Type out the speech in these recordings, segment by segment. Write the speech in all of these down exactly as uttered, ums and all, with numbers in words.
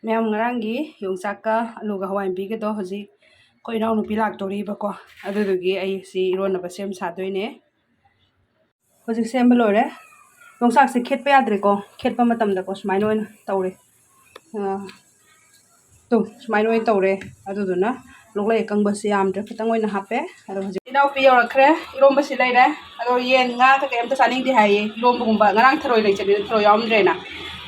ꯃꯌꯥꯝ, ꯉꯔꯥꯡꯒꯤ ꯌꯣꯡꯆꯥꯛꯀ ꯑꯂꯨꯒ ꯍꯋꯥꯏ ꯃꯨꯕꯤꯒꯗꯣ ꯍꯧꯖꯤꯛ ꯑꯩꯈꯣꯏ ꯏꯅꯥꯎꯅꯨꯄꯤ ꯂꯥꯛꯇꯣꯔꯤꯕꯀꯣ, ꯑꯗꯨꯗꯨꯒꯤ ꯑꯩ ꯁꯤ ꯏꯔꯣꯟꯅꯕ ꯁꯦꯝ ꯁꯥꯗꯣꯏꯅꯦ꯫ ꯍꯧꯖꯤꯛ ꯁꯦꯝꯕ ꯂꯣꯏꯔꯦ꯫ ꯌꯣꯡꯆꯥꯛꯁꯦ ꯈꯦꯠꯄ ꯌꯥꯗ꯭ꯔꯦꯀꯣ, ꯈꯦꯠꯄ ꯃꯇꯝꯗꯀꯣ ꯁꯨꯃꯥꯏꯅ ꯑꯣꯏꯅ ꯇꯧꯔꯦ꯫ ꯑꯥ, ꯇꯨ, ꯁꯨꯃꯥꯏꯅ ꯑꯣꯏꯅ ꯇꯧꯔꯦ꯫ ꯑꯗꯨꯗꯨꯅ ꯂꯣꯛꯂꯩ ꯑꯀꯪꯕꯁꯦ ꯌꯥꯝꯗ꯭ꯔꯦ, ꯈꯤꯇꯪ ꯑꯣꯏꯅ ꯍꯥꯞꯄꯦ꯫ ꯑꯗꯣ ꯍꯧꯖꯤꯛ ꯏꯅꯥꯎꯄꯤ ꯌꯧꯔꯛꯈ꯭ꯔꯦ, ꯏꯔꯣꯝꯕꯁꯤ ꯂꯩꯔꯦ꯫ ꯑꯗꯣ ꯌꯦꯟ, ꯉꯥ ꯀꯩꯀꯩ ꯑꯝꯇ ꯆꯥꯅꯤꯡꯗꯦ ꯍꯥꯏꯌꯦ, ꯏꯔꯣꯝꯕꯒꯨꯝꯕ꯫ ꯉꯔꯥꯡ ꯊꯔꯣꯏ ꯂꯩ ꯆꯠꯂꯦ, ꯊꯔꯣꯏ ꯌꯥꯎꯔꯝꯗ꯭ꯔꯦꯅ꯫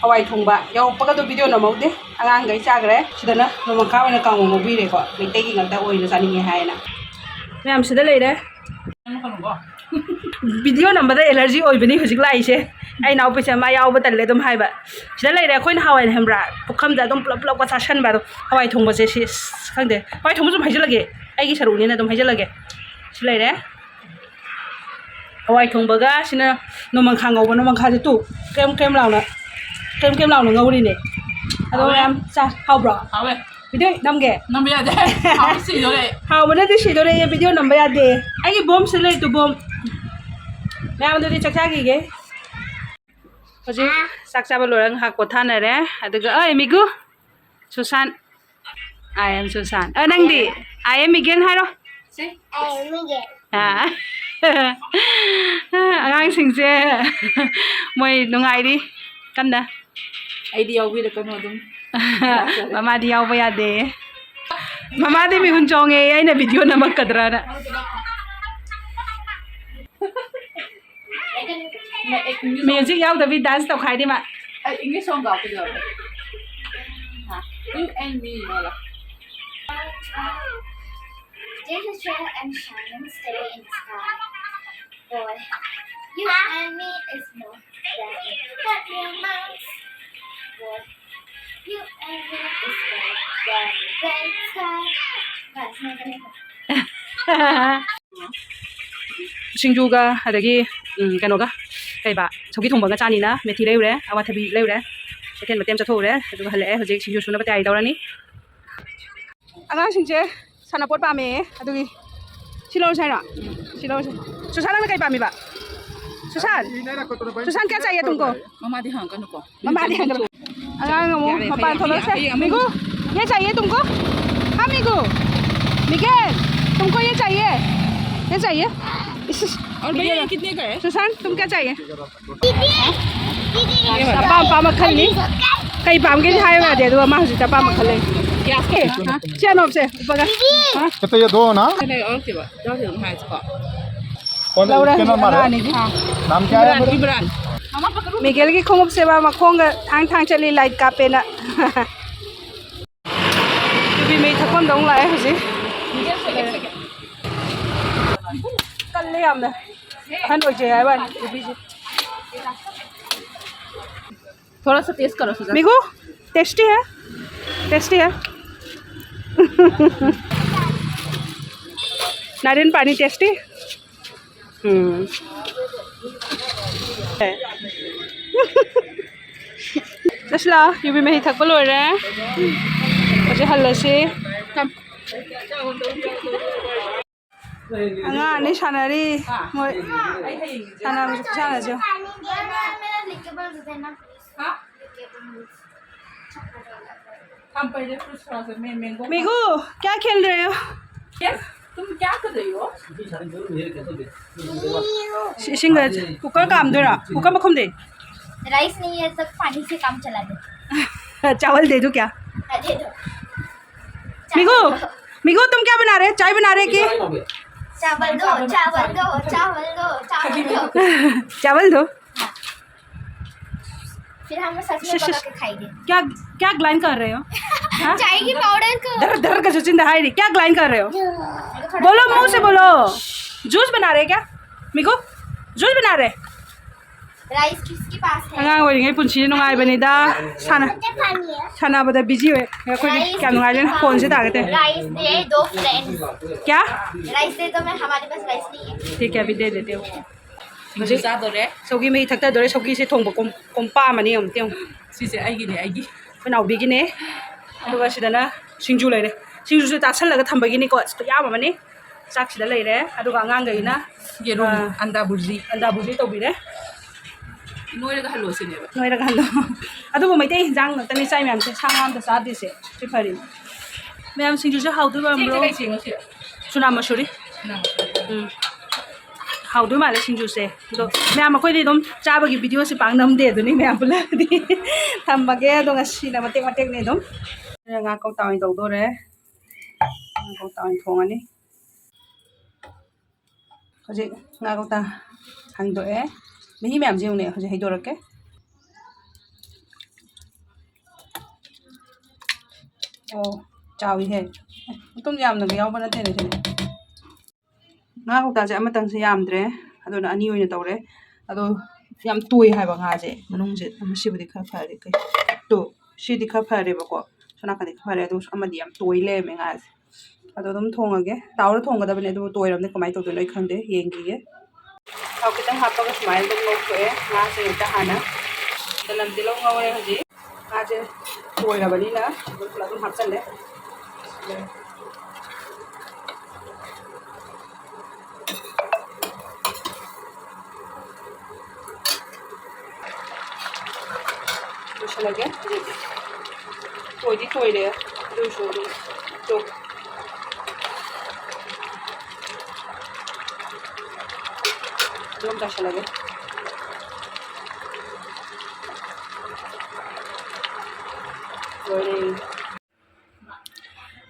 ꯍꯋꯥꯏ ꯊꯣꯡꯕ ꯌꯧꯔꯛꯄꯒꯗꯣ ꯚꯤꯗꯤꯑꯣ ꯅꯝꯍꯧꯗꯦ, ꯑꯉꯥꯡꯈꯩ ꯆꯥꯈ꯭ꯔꯦ꯫ ꯁꯤꯗꯅ ꯅꯣꯡꯃꯪꯈꯥ ꯑꯣꯏꯅ ꯀꯥꯡꯉꯧ ꯉꯧꯕꯤꯔꯦꯀꯣ, ꯃꯩꯇꯩꯒꯤ ꯉꯥꯛꯇ ꯑꯣꯏꯅ ꯆꯥꯅꯤꯡꯉꯦ ꯍꯥꯏꯌꯦꯅ꯫ ꯃꯌꯥꯝ ꯁꯤꯗ ꯂꯩꯔꯦ꯫ ꯚꯤꯗꯤꯑꯣ ꯅꯝꯕꯗ ꯑꯦꯂꯔꯖꯤ ꯑꯣꯏꯕꯅꯤ ꯍꯧꯖꯤꯛ ꯂꯥꯛꯏꯁꯦ꯫ ꯑꯩ ꯏꯅꯥꯎꯄꯤꯁꯦ ꯃꯥ ꯌꯥꯎꯕ ꯇꯜꯂꯦ ꯑꯗꯨꯝ ꯍꯥꯏꯕ꯫ ꯁꯤꯗ ꯂꯩꯔꯦ ꯑꯩꯈꯣꯏꯅ ꯍꯋꯥꯏꯅ ꯈꯪꯕ꯭ꯔꯥ, ꯄꯨꯈꯝꯗ ꯑꯗꯨꯝ ꯄꯨꯂꯞ ꯄꯨꯂꯞꯀ ꯆꯥꯁꯟꯕ꯫ ꯑꯗꯣ ꯍꯋꯥꯏ ꯊꯣꯡꯕꯁꯦ ꯁꯤ ꯑꯁ ꯈꯪꯗꯦ, ꯍꯋꯥꯏ ꯊꯣꯡꯕꯁꯨ ꯑꯗꯨꯝ ꯍꯩꯖꯤꯜꯂꯒꯦ, ꯑꯩꯒꯤ ꯁꯔꯨꯛꯅꯤꯅ ꯑꯗꯨꯝ ꯍꯩꯖꯤꯜꯂꯒꯦ꯫ ꯁꯤ ꯂꯩꯔꯦ ꯍꯋꯥꯏ ꯊꯣꯡꯕꯒ꯫ ꯁꯤꯅ ꯅꯣꯡꯃꯪꯈꯥ ꯉꯧꯕ, ꯅꯣꯡꯃꯪꯈꯥꯁꯦ ꯇꯨ ꯀ꯭ꯔꯦꯝ ꯀ꯭ꯔꯦꯝ ꯂꯥꯎꯅ, ꯀ꯭ꯔꯦꯝ ꯀ꯭ꯔꯦꯝ ꯂꯥꯎꯅ ꯉꯧꯔꯤꯅꯦ꯫ ꯑꯗꯣ ꯍꯥꯎꯋꯦ꯫ ꯃꯌꯥꯝ ꯆꯥ꯫ ꯍꯥꯎꯕ꯭ꯔꯣ? ꯍꯥꯎꯋꯦ꯫ ꯚꯤꯗꯤꯑꯣ ꯅꯝꯒꯦ? ꯅꯝꯕ ꯌꯥꯗꯦ꯫ ꯍꯥꯎꯕ ꯁꯤꯗꯣꯔꯦ꯫ ꯍꯥꯎꯕꯅꯗꯤ ꯁꯤꯗꯣꯔꯦ꯫ ꯚꯤꯗꯤꯑꯣ ꯅꯝꯕ ꯌꯥꯗꯦ꯫ ꯑꯩꯒꯤ ꯕꯣꯝ ꯁꯤꯗ ꯂꯩ, ꯇꯨ ꯕꯣꯝ꯫ ꯃꯌꯥꯝ ꯑꯗꯨꯗꯤ ꯆꯥꯛ ꯆꯥꯈꯤꯒꯦ꯫ ꯍꯧꯖꯤꯛ ꯆꯥꯛ ꯆꯥꯕ ꯂꯣꯏꯔꯒ ꯉꯥꯏꯍꯥꯛ ꯄꯣꯊꯥꯅꯔꯦ꯫ ꯑꯗꯨꯒ, ꯑꯣꯏ, ꯃꯤꯒꯨ, ꯁꯨꯁꯥꯟ, I am ꯁꯨꯁꯥꯟ꯫ ꯑ, ꯅꯪꯗꯤ? I am ꯃꯤꯒꯦꯟ ꯍꯥꯏꯔꯣ꯫ ꯁꯤ꯫ ꯑꯥ꯫ ꯑꯉꯥꯡꯁꯤꯡꯁꯦ ꯃꯣꯏ ꯅꯨꯡꯉꯥꯏꯔꯤ ꯀꯟꯅ꯫ ꯑꯩꯗꯤ ꯌꯥꯎꯕꯤꯔꯛꯀꯅꯨ ꯑꯗꯨꯝ꯫ ꯃꯃꯥꯗꯤ ꯌꯥꯎꯕ ꯌꯥꯗꯦ꯫ ꯃꯃꯥꯗꯤ ꯃꯤꯍꯨꯟ ꯆꯣꯡꯉꯦ, ꯑꯩꯅ ꯚꯤꯗꯤꯑꯣ ꯅꯝꯃꯛꯀꯗ꯭ꯔꯅ꯫ ꯃ꯭ꯌꯨꯖꯤꯛ ꯌꯥꯎꯗꯕꯤ ꯗꯥꯟꯁ ꯇꯧꯈꯥꯏꯗꯦ ꯃꯥ꯫ ꯑꯩ English song ꯒꯥꯎ ꯀꯩꯗꯧꯔꯒꯦ? ꯍꯥ? You and me ꯍꯥꯏꯔꯣ꯫ There's a shell and shining stay in the sky. Boy, you and me is more than a couple months. Boy, you and me is more than a gray sky. ꯁꯤꯡꯖꯨꯒ ꯑꯗꯒꯤ, ꯎꯝ, ꯀꯩꯅꯣꯒ, ꯀꯩꯕ, ꯁꯧꯒꯤ ꯊꯣꯡꯕꯒ ꯆꯥꯅꯤꯅ ꯃꯦꯊꯤ ꯂꯩꯔꯨꯔꯦ, ꯑꯋꯥꯊꯕꯤ ꯂꯩꯔꯨꯔꯦ, ꯀꯩꯊꯦꯜ ꯃꯇꯦꯛ ꯑꯃ ꯆꯠꯊꯣꯛꯎꯔꯦ, ꯑꯗꯨꯒ ꯍꯜꯂꯛꯑꯦ꯫ ꯍꯧꯖꯤꯛ ꯁꯤꯡꯖꯨ ꯁꯨꯅꯕ ꯇꯌꯥꯔꯤ ꯇꯧꯔꯅꯤ꯫ ꯑꯉꯥꯡꯁꯤꯡꯁꯦ ꯁꯥꯟꯅꯄꯣꯠ ꯄꯥꯝꯃꯦ, ꯑꯗꯨꯒꯤ ꯁꯤ ꯂꯧꯔꯁꯦ ꯍꯥꯏꯔꯣ? ꯁꯤ ꯂꯧꯔꯁꯦ꯫ ꯁꯨꯁꯥꯟ, ꯅꯪꯅ ꯀꯩ ꯄꯥꯝꯃꯤꯕ? ꯁꯨꯁꯥꯟ? ꯁꯨꯁꯥꯟ, ꯀꯌꯥ ꯆꯥꯏꯌꯦ ꯇꯨꯝꯀꯣ? ꯃꯃꯥꯗꯤ ꯍꯪꯉꯛꯀꯅꯨꯀꯣ꯫ ꯃꯃꯥꯗꯤ ꯍꯪꯉꯛꯀꯅꯨ꯫ ꯑꯉꯥꯡ ꯑꯃꯨꯛ ꯃꯄꯥꯟ ꯊꯣꯛꯂꯛꯁꯦ꯫ ꯃꯤꯒꯨ, ये चाहिए तुमको? हाँ ꯃꯤꯒꯨ, मिगेल, तुमको ये चाहिए? ये चाहिए? इस, और भैया, ये कितने का है? सुशांत, तुम क्या चाहिए? ꯑꯄꯥꯝ ꯑꯄꯥꯝꯕ ꯈꯜꯂꯤ꯫ ꯀꯩ ꯄꯥꯝꯒꯦꯗꯤ ꯍꯥꯏꯌꯨ ꯌꯥꯗꯦ, ꯑꯗꯨꯒ ꯃꯥ ꯍꯧꯖꯤꯛꯇ ꯑꯄꯥꯝꯕ ꯈꯜꯂꯦ꯫ ꯁꯤ ꯑꯅꯣꯞꯁꯦ ꯎꯞꯄꯒ꯫ ꯀꯩꯇꯧ ꯌꯥꯗꯣ ꯅ? ꯀꯩꯅꯣ, ꯑꯣꯔꯛꯇꯦꯕ꯫ ꯌꯥꯎꯗꯦ ꯑꯗꯨꯝ ꯍꯥꯏꯔꯁꯤꯀꯣ꯫ ꯀꯣꯟ ꯂꯧꯔꯦ ꯀꯩꯅꯣ ꯍꯧꯖꯤꯛ ꯃꯥꯜꯂꯦ꯫ ꯑꯉꯥꯡ ꯑꯅꯤꯒꯤ꯫ ꯅꯥꯝ ꯀꯌꯥ ꯍꯥꯏꯕ? ꯏꯕ꯭ꯔꯥꯟ, ꯏꯕ꯭ꯔꯥꯟ꯫ ꯃꯤꯒꯦꯜꯒꯤ ꯈꯣꯡꯎꯞꯁꯦ ꯃꯥ ꯃꯈꯣꯡꯒ ꯊꯥꯡ ꯊꯥꯡ ꯆꯠꯂꯤ, ꯂꯥꯏꯠ ꯀꯥꯞꯄꯦꯅ꯫ ꯌꯨꯕꯤ ꯃꯍꯤ ꯊꯛꯐꯝꯗ ꯑꯃꯨꯛ ꯂꯥꯛꯑꯦ ꯍꯧꯖꯤꯛ꯫ ꯀꯜꯂꯦ ꯌꯥꯝꯅ꯫ ꯑꯍꯟ ꯑꯣꯏꯖꯩ ꯍꯥꯏꯕ ꯋꯥꯅꯤ ꯌꯨꯕꯤꯁꯦ꯫ थोड़ा सा टेस्ट करो सुजान। मीगू, टेस्टी है, टेस्टी है। नारियल पानी टेस्टी। ꯎꯝ꯫ ꯆꯠꯁꯤꯂꯥ, ꯌꯨꯕꯤ ꯃꯍꯤ ꯊꯛꯄ ꯂꯣꯏꯔꯦ꯫ ꯍꯧꯖꯤꯛ ꯍꯜꯂꯁꯤ꯫ ꯑꯉꯥꯡ ꯑꯅꯤ ꯁꯥꯟꯅꯔꯤ꯫ ꯃꯣꯏ ꯁꯥꯟꯅꯕꯁꯦ ꯈꯨꯁꯥꯟꯅꯁꯦ ꯌꯦꯡꯉꯨ꯫ हाँ? हम पहले कुछ थोड़ा सा मैं मैंगो। मीगू, क्या खेल रहे हो? यस, तुम क्या कर रही हो? ꯏꯁꯤꯡꯗ ꯀꯨꯀꯔ ꯀꯥꯝꯗꯣꯏꯔꯣ? ꯀꯨꯀꯔ ꯃꯈꯨꯝꯗꯤ? राइस नहीं है तो पानी से काम चला दो। चावल दे दूं क्या? हाँ, दे दो। मीगू, मीगू, तुम क्या बना रहे? चाय बना रहे कि? चावल दो, चावल दो, चावल दो, चावल दो। चावल दो। फिर हम सच में पका के खाएंगे। क्या, क्या ग्लाइन कर रहे हो? हाँ? चाय की पाउडर को। धर, धर के सोचिंदा हाय रे, क्या ग्लाइन कर रहे हो? बोलो, मुंह से बोलो। जूस बना रहे क्या? मीगू, जूस बना रहे? राइस किसके पास है? ꯑꯉꯥꯡ ꯑꯣꯏꯔꯤꯉꯩ ꯄꯨꯟꯁꯤꯁꯦ ꯅꯨꯡꯉꯥꯏꯕꯅꯤꯗ꯫ ꯁꯥꯟꯅ-, ꯁꯥꯟꯅꯕꯗ ꯕꯤꯖꯤ ꯑꯣꯏ꯫ ꯑꯩꯈꯣꯏꯗꯤ ꯀꯌꯥꯝ ꯅꯨꯡꯉꯥꯏꯗꯣꯏꯅꯣ꯫ ꯐꯣꯟꯁꯦ ꯇꯥꯒꯦ ꯇꯧꯋꯦ꯫ राइस दे दो फ्रेंड्स। क्या? राइस दे दो, मैं, हमारे पास राइस नहीं है। ठीक है, अभी दे देते हो। ꯍꯧꯖꯤꯛ ꯆꯥꯗꯣꯔꯦ꯫ ꯁꯧꯒꯤ ꯃꯍꯤ ꯊꯛꯇꯗꯣꯔꯦ꯫ ꯁꯧꯒꯤꯁꯦ ꯊꯣꯡꯕ ꯀꯣꯝ-, ꯀꯣꯝꯄꯥꯛ ꯑꯃꯅꯤ꯫ ꯑꯃꯨꯛꯇ ꯌꯦꯡꯉꯨ꯫ ꯁꯤꯁꯦ ꯑꯩꯒꯤꯅꯦ, ꯑꯩꯒꯤ꯫ ꯑꯩꯈꯣꯏ ꯅꯥꯎꯕꯤꯒꯤꯅꯦ꯫ ꯑꯗꯨꯒ ꯁꯤꯗꯅ ꯁꯤꯡꯖꯨ ꯂꯩꯔꯦ꯫ ꯁꯤꯡꯖꯨꯁꯦ ꯆꯥꯁꯜꯂꯒ ꯊꯝꯕꯒꯤꯅꯤꯀꯣ꯫ ꯑꯁ, ꯈꯨꯌꯥꯝ ꯑꯃꯅꯤ꯫ ꯆꯥꯛꯁꯤꯗ ꯂꯩꯔꯦ꯫ ꯑꯗꯨꯒ ꯑꯉꯥꯡꯈꯩꯅ, ꯌꯦꯔꯨꯝ, ꯑꯥ, ꯑꯟꯗꯥ ꯕꯨꯔꯖꯤ꯫ ꯑꯟꯗꯥ ꯕꯨꯔꯖꯤ ꯇꯧꯕꯤꯔꯦ꯫ ꯅꯣꯏꯔꯒ ꯍꯜꯂꯣ ꯁꯤꯅꯦꯕ꯫ ꯅꯣꯏꯔꯒ ꯍꯜꯂꯣ꯫ ꯑꯗꯨꯕꯨ ꯃꯩꯇꯩ ꯍꯤꯟꯖꯥꯡ ꯉꯥꯛꯇꯅꯦ ꯆꯥꯏ ꯃꯌꯥꯝꯁꯦ, ꯁꯥ ꯉꯥ ꯑꯝꯇ ꯆꯥꯗ꯭ꯔꯤꯁꯦ꯫ ꯁꯤ ꯐꯔꯤꯅꯦ꯫ ꯃꯌꯥꯝ ꯁꯤꯡꯖꯨꯁꯦ ꯍꯥꯎꯗꯣꯏꯕ ꯁꯤꯁꯦ ꯕ꯭ꯔꯣ? ꯀꯩ ꯆꯦꯡꯅꯣ ꯁꯤ? ꯆꯨꯅꯥ ꯃꯁꯨꯔꯤ꯫ ꯆꯨꯅꯥ ꯃꯁꯨꯔꯤ꯫ ꯎꯝ꯫ ꯍꯥꯎꯗꯣꯏ ꯃꯥꯜꯂꯦ ꯁꯤꯡꯖꯨꯁꯦ꯫ ꯑꯗꯣ ꯃꯌꯥꯝ ꯑꯩꯈꯣꯏꯗꯤ ꯑꯗꯨꯝ ꯆꯥꯕꯒꯤ ꯚꯤꯗꯤꯑꯣꯁꯦ ꯄꯥꯛ ꯅꯝꯗꯦ ꯑꯗꯨꯅꯤ ꯃꯌꯥꯝ ꯄꯨꯜꯂꯗꯤ꯫ ꯊꯝꯃꯒꯦ꯫ ꯑꯗꯣ ꯉꯁꯤꯅ ꯃꯇꯦꯛ ꯃꯇꯦꯛꯅꯦ ꯑꯗꯨꯝ꯫ ꯉꯥ ꯀꯧꯇꯥ ꯑꯣꯏꯅ ꯇꯧꯗꯣꯔꯦ꯫ ꯉꯥ ꯀꯧꯇꯥ ꯑꯣꯏꯅ ꯊꯣꯡꯉꯅꯤ꯫ ꯍꯧꯖꯤꯛ ꯉꯥ ꯀꯧꯇꯥ ꯍꯥꯡꯗꯣꯛꯑꯦ꯫ ꯃꯍꯤ ꯃꯌꯥꯝꯁꯦ ꯌꯦꯡꯉꯨꯅꯦ, ꯍꯧꯖꯤꯛ ꯍꯩꯗꯣꯔꯛꯀꯦ꯫ ꯑꯣ, ꯆꯥꯎꯏꯍꯦ꯫ ꯑꯗꯨꯝ ꯌꯥꯝꯅꯒ ꯌꯥꯎꯕ ꯅꯠꯇꯦꯅꯦ ꯁꯤꯗꯤ꯫ ꯉꯥ ꯀꯧꯇꯥꯁꯦ ꯑꯃꯇꯪꯁꯦ ꯌꯥꯝꯗ꯭ꯔꯦ, ꯑꯗꯨꯅ ꯑꯅꯤ ꯑꯣꯏꯅ ꯇꯧꯔꯦ꯫ ꯑꯗꯣ ꯌꯥꯝ ꯇꯣꯏ ꯍꯥꯏꯕ ꯉꯥꯁꯦ ꯃꯅꯨꯡꯁꯦ꯫ ꯁꯤꯕꯨꯗꯤ ꯈꯔ ꯐꯔꯦ꯫ ꯀꯩ-, ꯇꯣ, ꯁꯤꯗꯤ ꯈꯔ ꯐꯔꯦꯕꯀꯣ꯫ ꯁꯣꯝ ꯅꯥꯀꯟꯗꯤ ꯈꯔ ꯐꯔꯦ, ꯑꯗꯨ ꯑꯃꯗꯤ ꯌꯥꯝ ꯇꯣꯏ ꯂꯩꯔꯝꯃꯦ ꯉꯥꯁꯦ꯫ ꯑꯗꯣ ꯑꯗꯨꯝ ꯊꯣꯡꯉꯒꯦ꯫ ꯇꯥꯎꯔ ꯊꯣꯡꯒꯗꯕꯅꯦ, ꯑꯗꯨꯕꯨ ꯇꯣꯏꯔꯕꯅꯤꯅ ꯀꯃꯥꯏꯅ ꯇꯧꯗꯣꯏꯅꯣ ꯑꯩ ꯈꯪꯗꯦ, ꯌꯦꯡꯈꯤꯒꯦ꯫ ꯊꯥꯎ ꯈꯤꯇꯪ ꯍꯥꯞꯄꯒ ꯁꯨꯃꯥꯏꯅ ꯑꯗꯨꯝ ꯉꯧꯊꯣꯛꯑꯦ꯫ ꯉꯥꯁꯦ ꯍꯦꯛꯇ ꯍꯥꯟꯅ ꯆꯅꯝ ꯇꯤꯜꯍꯧ ꯉꯧꯔꯦ ꯍꯧꯖꯤꯛ꯫ ꯉꯥꯁꯦ ꯇꯣꯏꯔꯕꯅꯤꯅ ꯑꯗꯨꯝ ꯄꯨꯂꯞ ꯑꯗꯨꯝ ꯍꯥꯞꯆꯜꯂꯦ꯫ ꯂꯣꯏꯁꯤꯜꯂꯒꯦ꯫ ꯇꯣꯏꯗꯤ ꯇꯣꯏꯔꯦ, ꯑꯗꯨ ꯑꯣꯏꯔꯁꯨ ꯑꯗꯨꯝ ꯇꯣ-, ꯑꯗꯨꯝ ꯇꯥꯁꯤꯜꯂꯒꯦ꯫ ꯂꯣꯏꯔꯦ꯫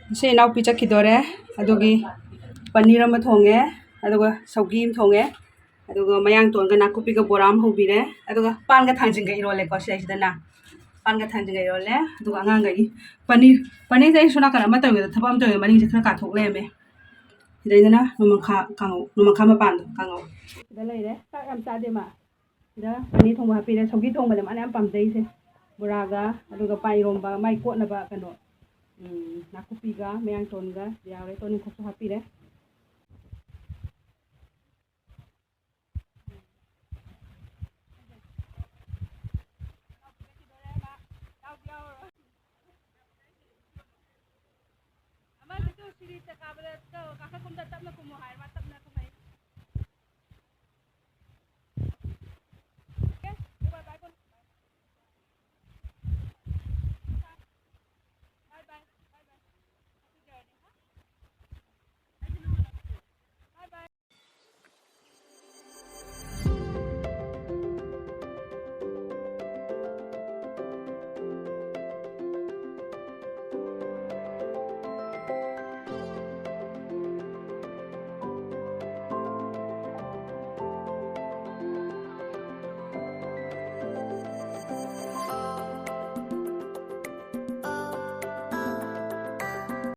ꯉꯁꯤ ꯏꯅꯥꯎꯄꯤ ꯆꯠꯈꯤꯗꯣꯔꯦ, ꯑꯗꯨꯒꯤ ꯄꯅꯤꯔ ꯑꯃ ꯊꯣꯡꯉꯦ, ꯑꯗꯨꯒ ꯁꯧꯒꯤ ꯑꯃ ꯊꯣꯡꯉꯦ, ꯑꯗꯨꯒ ꯃꯌꯥꯡꯇꯣꯟꯒ ꯅꯥꯀꯨꯞꯄꯤꯒ ꯕꯣꯔꯥ ꯑꯃ ꯍꯧꯕꯤꯔꯦ, ꯑꯗꯨꯒ ꯄꯥꯟꯒ ꯊꯥꯡꯖꯤꯡꯒ ꯏꯔꯣꯜꯂꯦꯀꯣ ꯁꯤꯗꯩꯁꯤꯗꯅ꯫ ꯄꯥꯟꯒ ꯊꯥꯡꯖꯤꯡꯒ ꯏꯔꯣꯜꯂꯦ, ꯑꯗꯨꯒ ꯑꯉꯥꯡꯈꯩꯒꯤ ꯄꯅꯤꯔ, ꯄꯅꯤꯔꯁꯦ ꯑꯩ ꯁꯣꯝ ꯅꯥꯀꯟ ꯑꯃ ꯇꯧꯔꯤꯉꯩꯗ, ꯊꯕꯛ ꯑꯃ ꯇꯧꯔꯤꯉꯩꯗ ꯃꯅꯤꯡꯁꯦ ꯈꯔ ꯀꯥꯊꯣꯛ ꯂꯩꯔꯝꯃꯦ꯫ ꯁꯤꯗꯩꯗꯅ ꯅꯣꯡꯃꯪꯈꯥ ꯀꯥꯡꯉꯧ, ꯅꯣꯡꯃꯪꯈꯥ ꯃꯄꯥꯟꯗꯣ ꯀꯥꯡꯉꯧ꯫ ꯁꯤꯗ ꯂꯩꯔꯦ, ꯆꯥꯛ ꯌꯥꯝ ꯆꯥꯗꯦ ꯃꯥ꯫ ꯁꯤꯗ ꯄꯅꯤꯔ ꯊꯣꯡꯕ ꯍꯥꯞꯄꯤꯔꯦ, ꯁꯧꯒꯤ ꯊꯣꯡꯕꯅꯦ ꯃꯥꯅ ꯌꯥꯝ ꯄꯥꯝꯖꯩꯁꯦ꯫ ꯕꯣꯔꯥꯒ, ꯑꯗꯨꯒ ꯄꯥꯟ ꯏꯔꯣꯝꯕ, ꯃꯥꯏ ꯀꯣꯠꯅꯕ ꯀꯩꯅꯣ, ꯎꯝ, ꯅꯥꯀꯨꯞꯄꯤꯒ ꯃꯌꯥꯡꯇꯣꯟꯒ ꯌꯥꯎꯔꯦ, ꯇꯣꯅꯤꯡꯈꯣꯛꯁꯨ ꯍꯥꯞꯄꯤꯔꯦ꯫ ꯑꯃꯒꯤꯁꯨ ꯁꯤꯔꯤ ꯀꯥꯕꯗ ꯀꯥꯈꯠꯀꯨꯝꯗ ꯇꯞꯅ ꯀꯨꯝꯃꯣ ꯍꯥꯏ, ꯃꯥ ꯇꯞꯅ